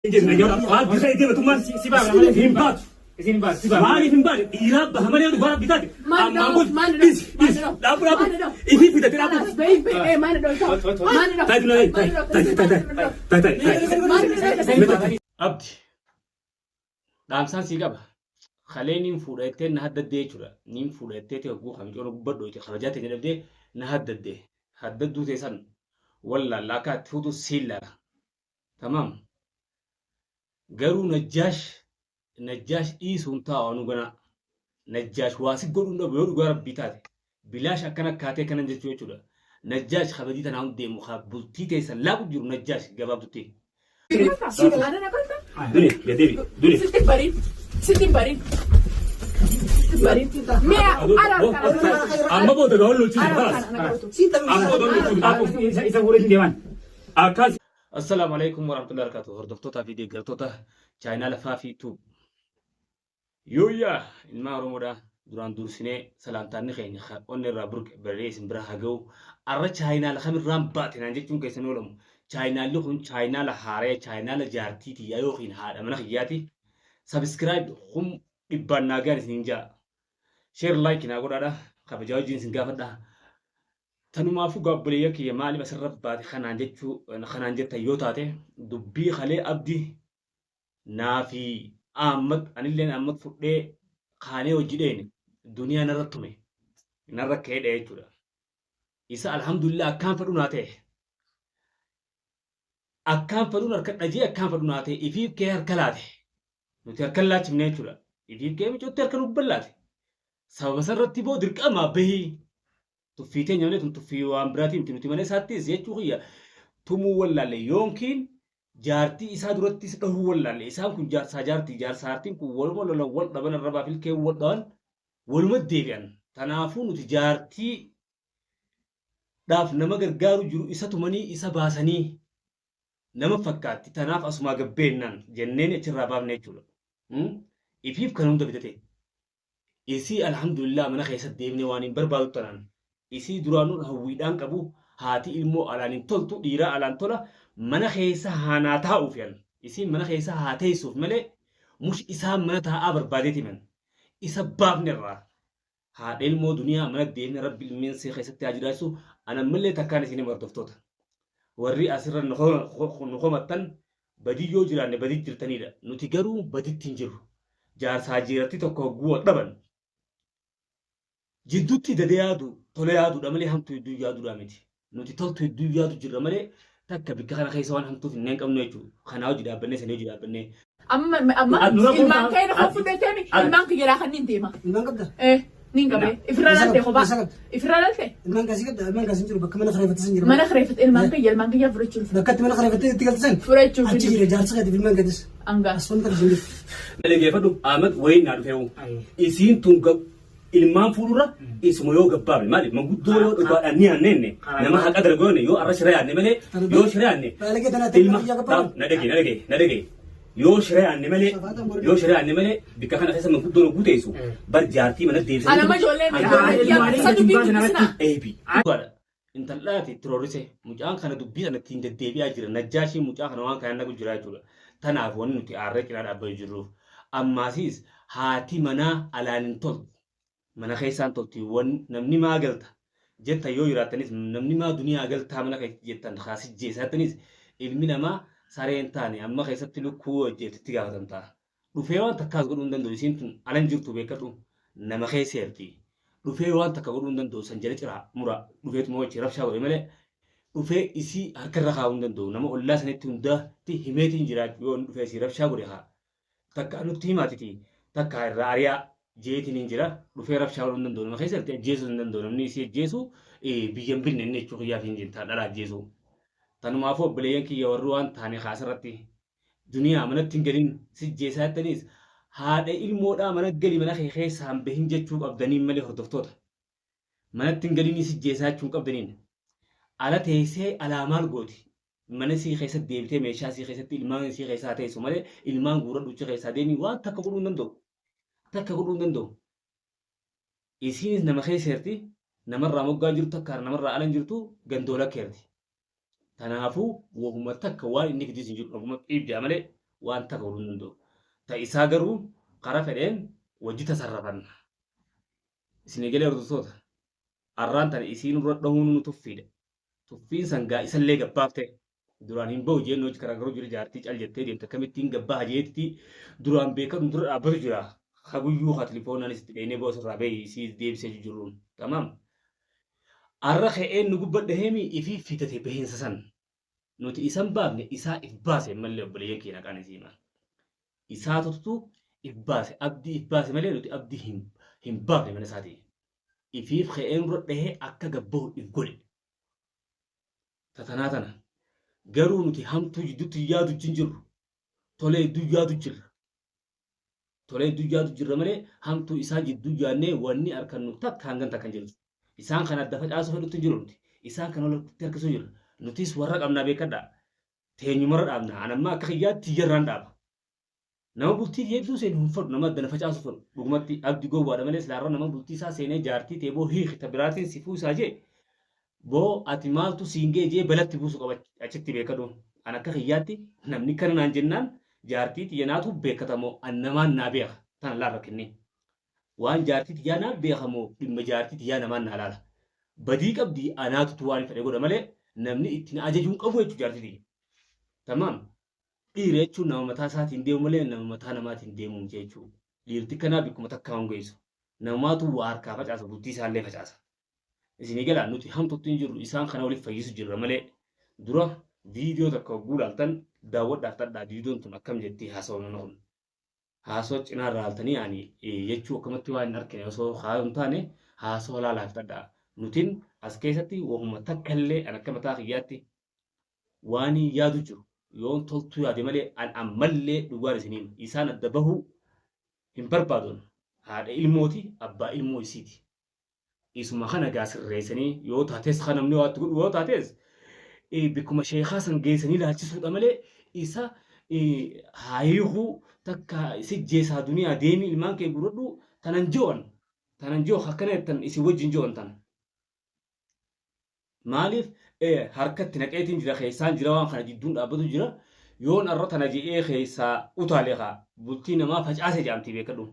Waan dirree deematummaan Si baafna malee hin baatu. Isin hin baatu. Si baafna. Maaliif hin baane? Dhiiraa baha malee dhugaa rabbi taate. Maal Ammaan dha'u? booda Maal dha'u? dhisi dhisi Maal dha'u? dhaabu dhaabu Maal dha'u? ifii fidate dhaabu. Kalaas bahi bahi maal dha'u? Maal dha'u? Tayi tayi tayi tayi tayi tayi tayi Maal dha'u? Abdi dhaamsaan sii qaba. Kalee niin fuudha jettee na haddaddee jechuudha. Niin fuudha jettee ta'e hogguu kan coona gubbadhu jechuudha. Kabajaa ta'e jedhamtee na haddaddee. Haddadduu ta'e san wallaalla akka ati fuutu siin laala. Tamaam. Garuu Najjaash Najjaash dhiisuun taa'u anu ganaa. Najjaash waa si godhuun dhabu yoo dhugaa rabbii taate. Bilaash akkana kaatee kanan jechuu jechuudha. Najjaash kabajii tanaa hundi deemu ka bultii teessan laaqu jiru Najjaash gabaabdutti. Duni gadeebi duni. Sitti barin. Sitti barin. Sitti barin. Mi'a ala kana. Amma booda gaa'ol lolchiisu kaas. Amma booda lolchiisu. Isa fuudhee hin deeman. Akkas. Assalaamu alaikum warahmatullahi wabarakatuh. Hordoftootaa fi deeggartoota chaayinaa lafaa fi tuub. Yooyyaa ilmaan Oromoodha. Duraan dursinee salaamtaanni keenya onnee irraa burqe barree isin bira haa ga'u. Arra chaayinaala kamirraan baate naan jechuun keessan oolamu. Chaayinaalli kun chaayinaala haaraya chaayinaala jaartii tiyyaa yookiin haadha mana kiyyaati. Sabiskiraayib kum dhibbaan naa gahan isiniin ja'a. Sheer laayik naa godhaadha. Kabajaa wajjin isin gaafadha. Tanumaafuu gaabboleeyyan kiyya maaliif asirra baate kanaan jechuu kanaan jettan yoo taate dubbii kalee abdi naa fi Ahmad anilleen Ahmad fudhee kaanee hojii dheene duniyaa narra tume narra ka'ee dha'e jechuudha. Isa alhamdulillah akkaan fedhu naa ta'e. Akkaan fedhuun harka dhajee akkaan fedhu naa ta'e ifiif kee harka laate. Nuti harka hin laachifne jechuudha. Ifiif kee micuutti harka nu ballaate. Sababa sanarratti boo dirqama bahii tuffii teenya malee tun tuffii waan biraatii miti nuti mana isaattis jechuu kiyya tumuu wallaalle yoonkiin jaartii isaa durattis dhahuu wallaalle isaan kun jaarsaa jaartii jaarsaa jaartiin kun waluma lolan wal dhaban arrabaa filkee wal dhaban waluma deebi'an tanaafuu nuti jaartii dhaaf nama gargaaru jiru isa tumanii isa baasanii nama fakkaatti tanaaf asumaa gabbeennaan jenneen achirraa baafne jechuudha. Ifiif kan hunda bitate. Isii alhamdulillah mana keessatti deebine waan hin barbaadu tanaan. Isii duraanuu hawwiidhaan qabu haati ilmoo alaan hin toltu dhiiraa alaan tola mana keessa haa naa taa'uuf yan. Isiin mana keessa haa teessuuf malee mush isaan mana taa'aa barbaadeeti man. Isa baafne irraa. Haadha ilmoo duniyaa mana deebine rabbi ilmeen see keessatti haa jiraachisu anammallee takkaan isin hima hordoftoota. Warri asirra nu komattan badii yoo jiraanne badii jirtanidha. Nuti garuu baditti hin jirru. Jaarsaa jiiratti tokko hogguu wal dhaban jidduutti dade yaadu tola yaaduudha malee hamtuu hedduu yaaduudha miti. Nuti toltu hedduu yaadu jirra malee takka bikka kana keessa waan hamtuuf hin qabnu jechuudha. Kanaa hojii dhaabbannee sanii hojii dhaabbannee. Amma amma ilmaan kee na fudhatee ilmaan kiyya laa kan niin deema. Ilmaan qabda? Eh niin qabee. Ifirra lalte kophaa. Ifirra lalte. Ilmaan kasii qabda? Ilmaan kasii hin jiru bakka mana kireeffatte san jira. Mana kireeffatte ilmaan kiyya fudhachuuf. Bakka itti mana kireeffatte itti galte san? Fudhachuuf. Achi jira jaarsa keetiif ilmaan keetis. Angaa. As wanta kasii hin jiru. Dhaggeeffadhu Ahmad wayiin naa dhufeewu. Isiin tun ilmaan fuudhurra isuma yoo gabbaabne maali manguddoo yoo dhugaadhaan ni yaannenne nama haqa dalagoone yoo arra shira yaanne malee yoo shira yaanne Baalagee tanaa ta'e ilma biyya gabbaabu. na dhagee na dhagee na dhagee yoo shira yaanne malee yoo shira yaanne malee bikka kana keessa manguddoo nu guuteessu bar jaartii mana deebisanii Anama ijoollee ijoollee isa dubbii guddisina. eebi. Dhugaadha. Intal'aati itti roorrise mucaan kana dubbii sana ittiin deddeebi'aa jira najjaashiin mucaa kana waan kana nagu jira jechuudha. Tanaaf wanni nuti aarree cinaa dhaabbachuu jirruuf. Ammaasiis haati manaa alaan hin toltu. Mana keessaan tolti wan namni maa galta jettan yoo jiraattanis namni maa duniyaa galtaa mana keessatti jettan kaasi jeessattanis ilmi namaa sareen taane amma keessatti lukkuu hojjetetti gaafatamta. Dhufee waan takkaas godhuu hin danda'u isiin tun alan jirtu beekadhu nama keessa jirti. Dhufee waan takka godhuu hin danda'u san jala ciraa mura dhufeetuma wajji rabshaa godhe malee dhufee isii harka irra kaa'uu hin danda'u nama ollaa sanitti hundaatti himeetiin jiraachuu yoo inni dhufee isii rabshaa godhe haa takka nutti himaatiti takka irraa ari'aa jeetiin hin jira dhufee rabshaa godhuu hin danda'u nama keessa jirti ajjeesuu hin danda'u namni isii ajjeesu biyya hin binne inni jechuu kiyyaaf hin jirta dhala ajjeesuu. Tanumaafuu obboleeyyan kiyya warri waan taane kaasirratti duniyaa manatti hin galin si jeesaa jettaniis haadha ilmoodhaa mana gali mana kee keessaa hin bahin jechuu qabdaniin malee hordoftoota. Manatti hin galinii si jeesaa jechuu hin qabdaniin. Ala teessee alaa maal gooti? Mana sii keessatti deebitee meeshaa sii keessatti ilmaan sii keessaa teessu malee ilmaan guuradhu achi keessaa deemii waan takka godhuu hin danda'u. Takka godhuu hin danda'u. Isiinis nama keessa jirti namarraa moggaa jirtu takka namarraa ala hin jirtu gandoola keerti. Kanaafuu wahuma takka waan inni fidis hin jiru dhuguma qiib jedha malee Waan takka godhuu hin danda'u. Ta isaa garuu karaa fedheen wajji tasarrafanna. Isinii galee hordoftoota. Arraan tana isiin dura dhahuun nu tuffiidha. Tuffiin sangaa isallee gabbaafte. Duraan hin bahu jeen hojii karaa garuu jira jaartii cal jettee deemte akkamittiin gabbaa jeetti duraan beekatu dura dhaabbatu jira. Haguyyuu haa telefoonaanis itti dheenee boosa irraa bahi isii deebisee jiruun. Tamaam. Arra ka'een nu gubbadha heemi ifii fidate bahiinsa san. Nuti isan baafne isaa if baase mallee obboleeyyan keenya qaan isii himaa. Isaatutu if baase abdii if baase malee nuti abdii hin baafne mana isaatii. Ifiif ka'een dura dhahee akka gabbahu if godhe. Tatanaa tana. Garuu nuti hamtuu jidduutti yaadu hin jirru. Tolee hedduu yaadu jirra. Tolee hedduu yaadu jirra malee hamtuu isaa jidduu yaadnee wanni harkannu takka hangan takka hin jirtu. Isaan kan adda facaasuu fedhutti hin jiru nuti. Isaan kan walitti harkisuu jirra. Nutis warra qabnaa beekadhaa. Teenyumarra dhaabna. An amma akka kiyyaatti tiyyarraan dhaaba. Nama bultii hedduu seenu hin fedhu nama addana facaasu fedhu. Dhugumatti abdi gowwaadha malee silaarra nama bultii isaa seenee jaartii ta'e boo hiiki ta biraatiin si fuusaa jee boo ati maaltu siin ga'e jee balatti buusu qaba achitti beekadhu. An akka kiyyaatti namni kana naan jennaan jaartii tiyya naatu beekatamoo an namaan naa beeka tana laarra kennee. Waan jaartii tiyyaa naa beekamoo dhimma jaartii tiyyaa namaan naa laala. Badii qabdi anaatutu waan fedhe godha malee namni itti na ajajuu hin qabu jechuudha jaartii tiyya. Tamaam. Dhiira jechuun nama mataa isaatiin deemu malee nama mataa namaatiin deemu miti jechuudha. Dhiirti kanaa bikkuma takkaa hin geessu. Namaatu waa harkaa facaasa bultii isaallee facaasa. Isinii galaa nuti hamtuutti hin jirru isaan kana waliif fayyisu jirra malee dura viidiyoo takka hogguu laaltan daawwadhaaf tadhaa viidiyoon tun akkam jettii haasawaa nama kun. Haasawaa cinaa laaltanii ani jechuu akkamatti waan hin argine osoo haa hin taane haasawaa laalaaf tadhaa. Nutin as keessatti wahuma takka illee an akka mataa kiyyaatti waan yaadu jiru yoon toltuu yaade malee an ammallee dhugaan isiniin isaan adda bahuu hin barbaadun haadha ilmooti abbaa ilmoo isiiti. Isuma kana gaa sirreessanii yoo taates kan namni waatti godhu yoo taates bikkuma sheekaa san geessanii laalchisuudha malee isa haa hiikuu takka si jeesaa duniyaa deemii ilmaan kee guradhu tanan ji'oon tanan ji'oo akkana jettan isin wajjin ji'oon tana. Maaliif harkatti naqeetiin jira keessaan jira waan kana jidduun dhaabbatu jira yoon arra tana je'ee keessaa utaalee kaa bultii namaa facaase jaamtii beekadhu.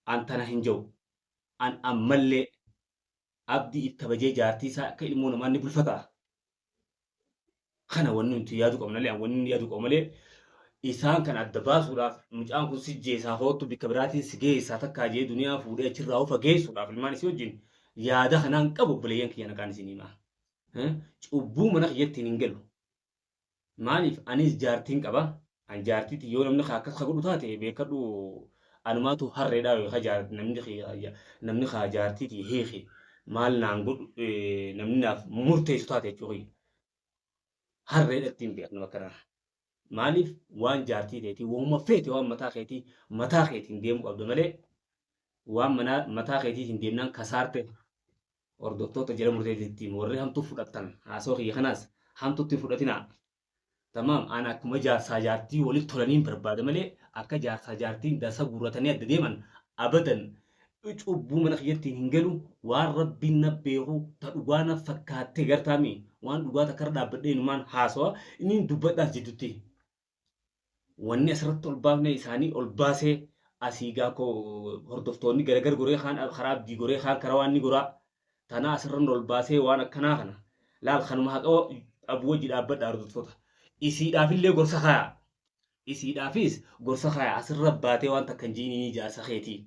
An tana hin jiru. An ammallee abdii if kabajee jaartii isaa akka ilmoo namaa ni bulfata. Kana wanni nuti yaadu qabna malee wanni nuti yaadu qabna malee isaan kan adda baasuudhaaf mucaan kun si jeesaa hoottu bikka biraatiin si geessaa takkaa jee duniyaa fuudhee achirraa of geessuudhaaf ilmaan isii wajjin yaada kanaan qabu obboleeyyan kiyya naqaan isin himaa. Cubbuu mana kiyyattiin hin galu. Maaliif anis jaartiin qaba. An jaartiitti yoo namni akkas ka godhu taate beekadhu anumaatu harreedhaa yookaan namni kaa jaartiitii hiiki maal naan godhu namni naaf murteessu taate jechuudha. Harreedha ittiin beeknu bakka Maaliif waan jaartii teetii waanuma feete waan mataa keetii mataa keetiin deemuu qabdu malee waan mataa keetiin deemnaan kasaarte hordoftoota jala murteetitti warri hamtuu fudhattan haasawaa kiyya kanaas hamtuutti fudhatinaa. Tamaam ana akkuma jaarsaa jaartii walitti tolaniin barbaada malee akka jaarsaa jaartiin dasa guurratanii adda deeman abadan cubbuu mana kiyyattiin hin galu waan rabbiin na beeku ta dhugaa na fakkaattee gartaami waan dhugaa takka irra dhaabbadhee inumaan haasawa inni dubbadhaas jidduutti. Wanni asirratti ol baafne isaanii ol baasee asii gaa hordoftoonni gargar goree kaan karaa abdii goree kaan karaa waan ni goraa tanaa asirran ol baasee waan akkanaa kana laal kanuma haqa qabu wajji dhaabbadha hordoftoota. Isiidhaafillee gorsa kaayaa. Isiidhaafis gorsa kaayaa asirra baatee waan takka hin jiinii jaarsa keetii.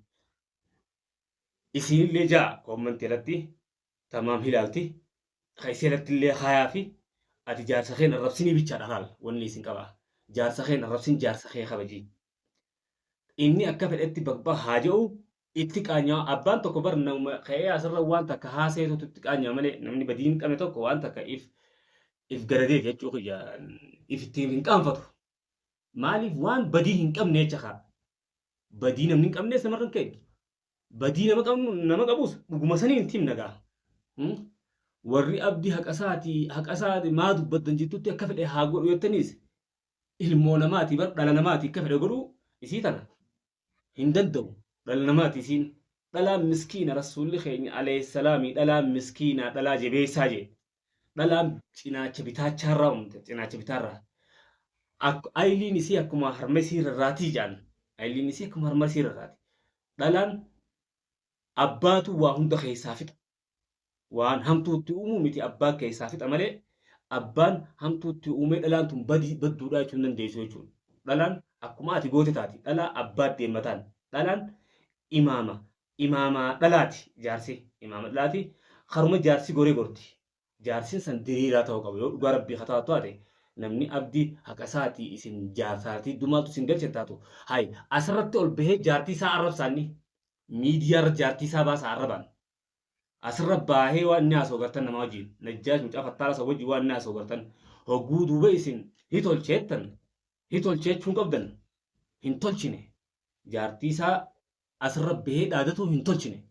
Isiinillee jaa koommantii irratti tamaam hilaalti. Ka isii irratti illee kaayaa fi ati jaarsa keen arrabsinii bichaadha laal wanni isin qaba. Jaarsa keen arrabsin jaarsa kee kabajii. Inni akka fedhetti bakka haa jedhu itti qaanyaa abbaan tokko bar nama ka'ee asirra waan takka haaseetutu itti qaanyaa malee namni badii hin qabne tokko waan takka if if garadeet jechuu kiyya if ittiin hin qaanfatu. Maaliif waan badii hin qabne jecha kaa. Badii namni hin qabnes namarra hin ka'e. Badii nama qabnu nama qabus dhuguma sanii hin timna gaa. Warri abdii haqa isaatii maa dubbattan jettutti akka fedhe haa godhu jettaniis ilmoo namaati bar dhala namaati akka fedhe godhu isii tana hin danda'u dhala namaati isiin dhalaan miskiina rasuulli keenya alayhi salaamii dhalaan miskiina dhalaa jabeessaa jee dhalaan cinaacha bitaachaarraa uumte cinaacha bitaarraa Ayiliin isii akkuma harma isii rarraatii jedhan. Ayiliin isii akkuma harma isii rarraati. Dhalaan abbaatu waa hunda keessaa fixa. Waan hamtuutti uumuu miti abbaa keessaa fixa malee abbaan hamtuutti uumee dhalaan tun badii badduudhaa jechuun dandeessu jechuudha. Dhalaan akkuma ati goote taati. Dhalaa abbaa deemmataan. Dhalaan imaama. Imaama dhalaati jaarsi. Imaama dhalaati. Karuma jaarsi goree gorti. Jaarsin san diriiraa ta'uu qaba. Yoo dhugaa rabbii haa taate namni abdii haqa isaatii isin jaarsaatii dumaatu isin galche taatu. Hayi asirratti ol bahee jaartii isaa arrabsaanni miidiyaa irra jaartii isaa baasa arrabaan. Asirra baahee waan inni haasa'u gartan namaa wajjin. Najjaash mucaa fattaala isa wajjin waan inni haasa'u gartan. Hogguu duuba isin hi tolcheettan hi tolcheechuun qabdan hin tolchine. Jaartii isaa asirra bahee dhaadatu hin tolchine.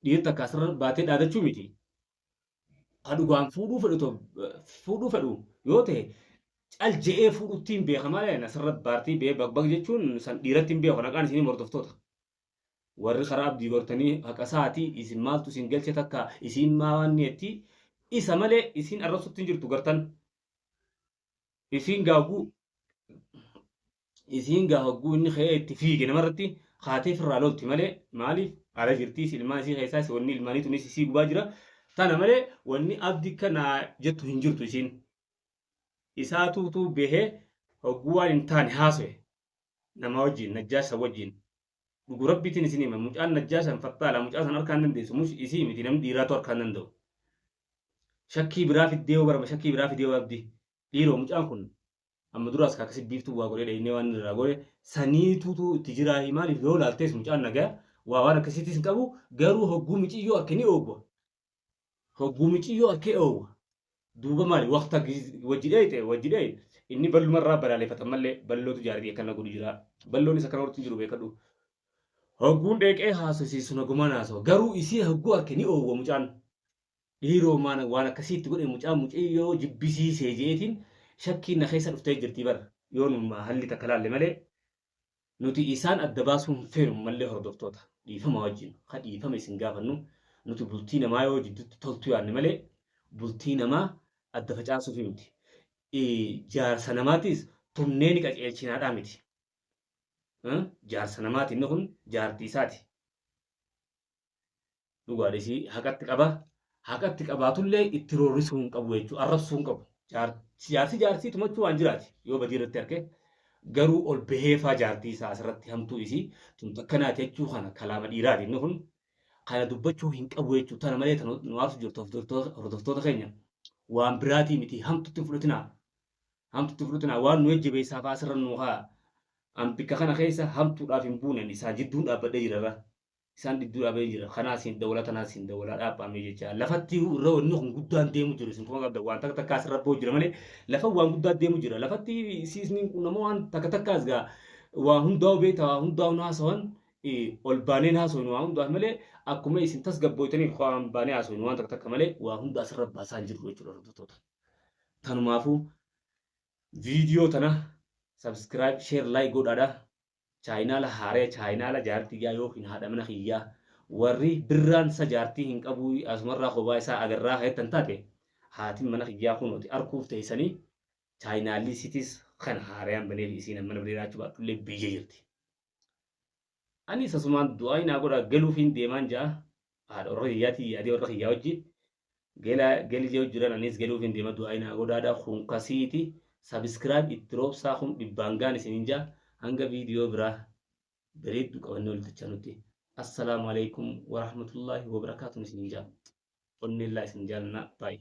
Dhiirri takka asirra baatee dhaadachuu miti. Ka dhugaan fuudhuu fedhu yoo ta'e cal je'ee fuudhutti hin beeka malee asirra baartii bahee bagbag jechuun san dhiiratti hin beeku naqaan isinii hordoftoota. Warri karaa abdii gortanii haqa isaatii isin maaltu isin galche takka isin maa waan jetti isa malee isin arrabsutti hin jirtu gartan. Isin gaaguu isiin gaa hogguu inni ka'ee itti fiige namarratti kaatee firraa lolti malee maaliif ala jirtii ilmaan isii keessaas wanni ilmaanii tunis isii gubaa jira. Tana malee wanni abdii kana jettu hin jirtu isiin. Isaatuutu bahee hogguu waan hin taane haasa'e nama wajjin najjaasa wajjin. Dhugu rabbiitiin isin hima mucaan najjaasan fattaala mucaa san harkaan dandeessu mus isii miti namni dhiiraatu harkaan danda'u. Shakkii biraa fiddee yoo barba shakkii biraa fiddee yoo abdii dhiiroo mucaan kun amma duraas akkasii biiftuu waa godhee dhayinee waan irraa godhe saniituutu itti jiraa maaliif yoo laaltees mucaan nagaa waa waan akkasiitis hin qabu garuu hogguu miciyyoo harka ni oogwa. Hogguu miciyyoo harkee oogwa. Duuba maali waqta wajji dheeyte wajji dheeyte inni ballumarraa balaaleffatan malee ballootu jaartii akkana godhu jira. Balloon isa kana hortu jiru beekadhu. Hogguun dheeqee haasofsiisu nagumaan haasawa. Garuu isii hogguu harke ni oowwa mucaan. Dhiiroo maan waan akkasiitti godhe mucaan mucayyoo jibbisiisee jeetiin shakkiin na keessa dhuftee jirti bara. Yoo nu halli takka laalle malee nuti isaan adda baasuu hin feenu mallee hordoftoota. Dhiifama wajjin ka dhiifama isin gaafannu nuti bultii namaa yoo jidduutti toltu yaadne malee bultii namaa adda facaasuuf miti. Jaarsa namaatis tumnee ni qajeelchinaadhaa miti. Jaarsa namaati inni kun jaartii isaati. Dhugaadha isii haqatti qaba. Haqatti qabaatullee itti roorrisuu hin qabu jechuudha. Arrabsuu hin qabu. Jaarsi jaarsii tumachuu waan jiraati yoo badii irratti arge garuu ol baheefaa jaartii isaa asirratti hamtuu isii tun takkanaati jechuu kana kalaama dhiiraati inni kun kana dubbachuu hin qabu jechuudha. Tana malee tan nu aarsu jirtu hordoftoota keenya waan biraatii miti hamtutti hin fudhatinaa. Hamtutti hin fudhatinaa waan nu jajjabeessaa fa'aa asirra nu haa. An bikka kana keessa hamtuudhaaf hin buunen isaan jidduun dhaabbadhee jira irra. Isaan jidduu dhaabee jira. Kanaas hin dawala tanaas hin dawala dhaabamee jecha. Lafatti irra wanni kun guddaan deemu jiru. Isin kuma qabda waan takka takka asirra ba'u jira malee lafa waan guddaan deemu jira. Lafatti siisniin kun nama waan takka takkaas gaa waa hundaa'u beekta waa hundaa'u haasawan ol baaneen haasawin waa hundaaf malee akkuma isin tasgabbooytaniif waan baanee haasawin waan takka takka malee waa hunda asirra baasaa hin jirru jechuudha hordoftoota. Tanumaafuu viidiyoo tana subscribe, share, like godhaadha. Chaayinaala haaree chaayinaala jaartii yaa yookiin haadha mana kiyyaa warri birraan isa jaartii hin qabu asumarraa kophaa isaa agarraa heettan taate haatiin mana kiyyaa kunooti arkuuf teessanii chaayinaalli isiitis kan haarayaan baneef isiin mana bira jiraachuu baatullee biyya jirti. Ani asumaan du'aa naa godha galuuf hin deemaan ja'a haadha warra kiyyaatii yaadee warra kiyyaa wajjin gali jee jiran anis galuuf hin deema du'aa naa godhaadha kun kasiiti subscribe itti roobsaa kun dhibbaan gaan isiniin ja'a. Hanga viidiyoo biraa bareedduu qabannee walitti chanutti. Assalaamu alaikum warahmatullahi wabarakaatuun isiniin ja'a. Onnellaa isin jaalannaa baay'ee.